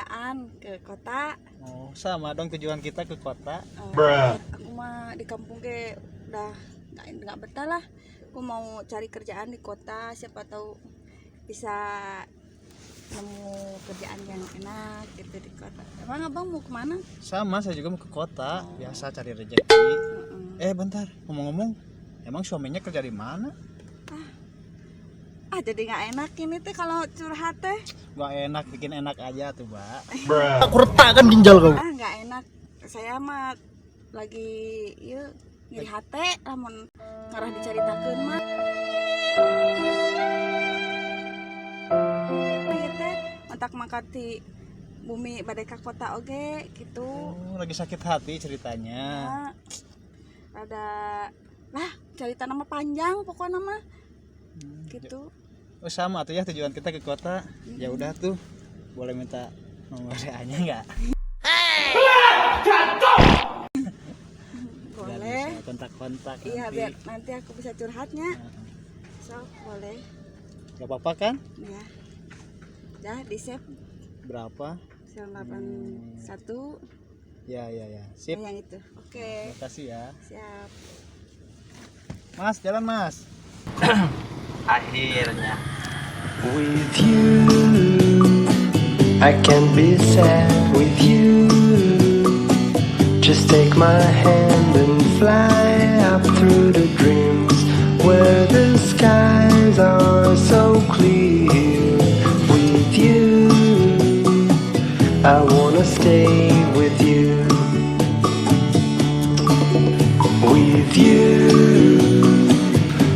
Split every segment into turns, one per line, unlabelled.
kerjaan ke kota.
Oh, sama dong tujuan kita ke kota.
Aku mah di kampung ke udah nggak betah lah. Aku mau cari kerjaan di kota, siapa tahu bisa nemu kerjaan yang enak gitu di kota. Emang abang mau kemana?
Sama, saya juga mau ke kota. Biasa cari rezeki. Bentar, ngomong-ngomong, emang suaminya kerja di mana?
Ah, jadi nggak enak ini teh kalau curhat teh.
Gak enak, bikin enak aja tuh, Mbak.
Aku retakkan ginjal kau.
Ah, nggak enak. Saya mah lagi ieu nyeri hate lamun ngarah dicaritakeun mah. Ieu teh matak mangkat ti bumi bade ka kota oge gitu.
Oh, lagi sakit hati ceritanya.
Nah, rada lah cerita nama panjang pokoknya mah gitu.
Oh, sama tuh ya tujuan kita ke kota. Ya udah tuh, boleh minta nomor WA-nya nggak? Biar
Boleh.
bisa kontak-kontak
Iya,
nanti.
biar nanti aku bisa curhatnya. So, boleh.
Gak apa-apa kan?
Ya. Dah di save
Berapa?
981.
Ya, ya, ya. Sip.
Yang itu. Oke,
Terima kasih ya.
siap.
Mas, jalan Mas.
Akhirnya.
With you, I can be sad with you. Just take my hand and fly up through the dreams where the skies are so clear. With you, I wanna stay with you. With you,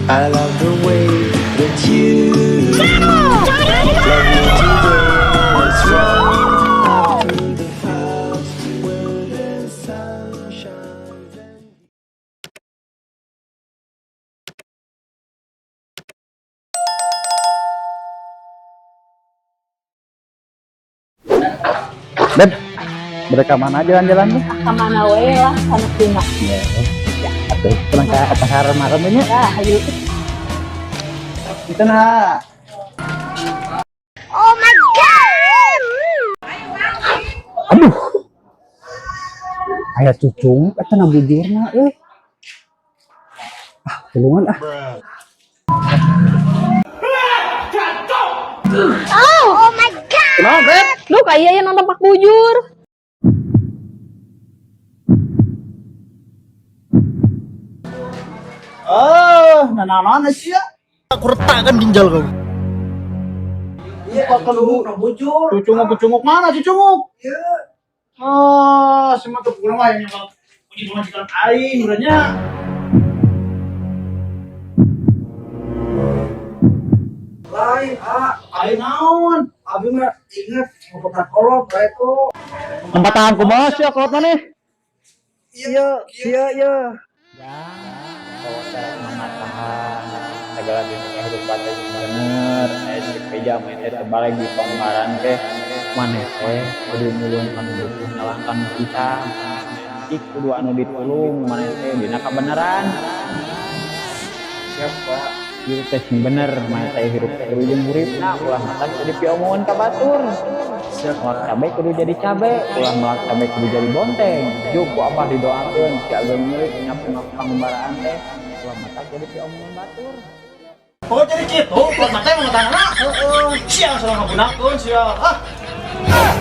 I love the way that you love me today. Let's run up through the clouds where the sun shines. And
Beb, mereka mana jalan-jalan tuh?
Kemana we lah sama Tina.
Ya, atuh pulang ke pasar malam ini.
Ya, ayo.
Itu nah.
Oh my god.
Aduh. Aya cucung eta na bujurna euy. Ah, tulungan ah.
Oh my god.
Kenapa, Beb?
Lu kayak yang nonton Pak Bujur.
Oh, nanaon sih ya?
Aku retakkan ginjal kau.
Iya, kalau bujur.
Cucunguk, cucunguk mana cucunguk?
Iya.
Oh, semua tuh kurang mah yang nyokap puji majikan aing urangnya.
Lain, ah,
Aing naon?
abi mah inget mau pernah kolot bae kok.
Tempatan kumaha sia kolot maneh?
Iya, iya, iya.
Ya, kalau cara mengatakan segala dunia hidup pada bener, cek meja main terbalik di pengemaran teh maneh teh kudu nulung anu butuh ngalangkan kita ik kudu anu ditulung maneh teh dina kabeneran.
Siap, Pak.
Hirup teh sing bener maneh teh hirup teh kudu jeung huripna ulah matak jadi piomongan ka batur.
Siap,
Melak cabe kudu jadi cabe, ulah melak cabe kudu jadi bonteng. Juk ku abah didoakeun si ageng milik nyapu pangumbaraan teh ulah matak jadi piomongan batur.
Oh, jadi gitu, kolot mata yang mau tanah. Heeh. Sia salah ngagunakeun sia. Ah. Ah,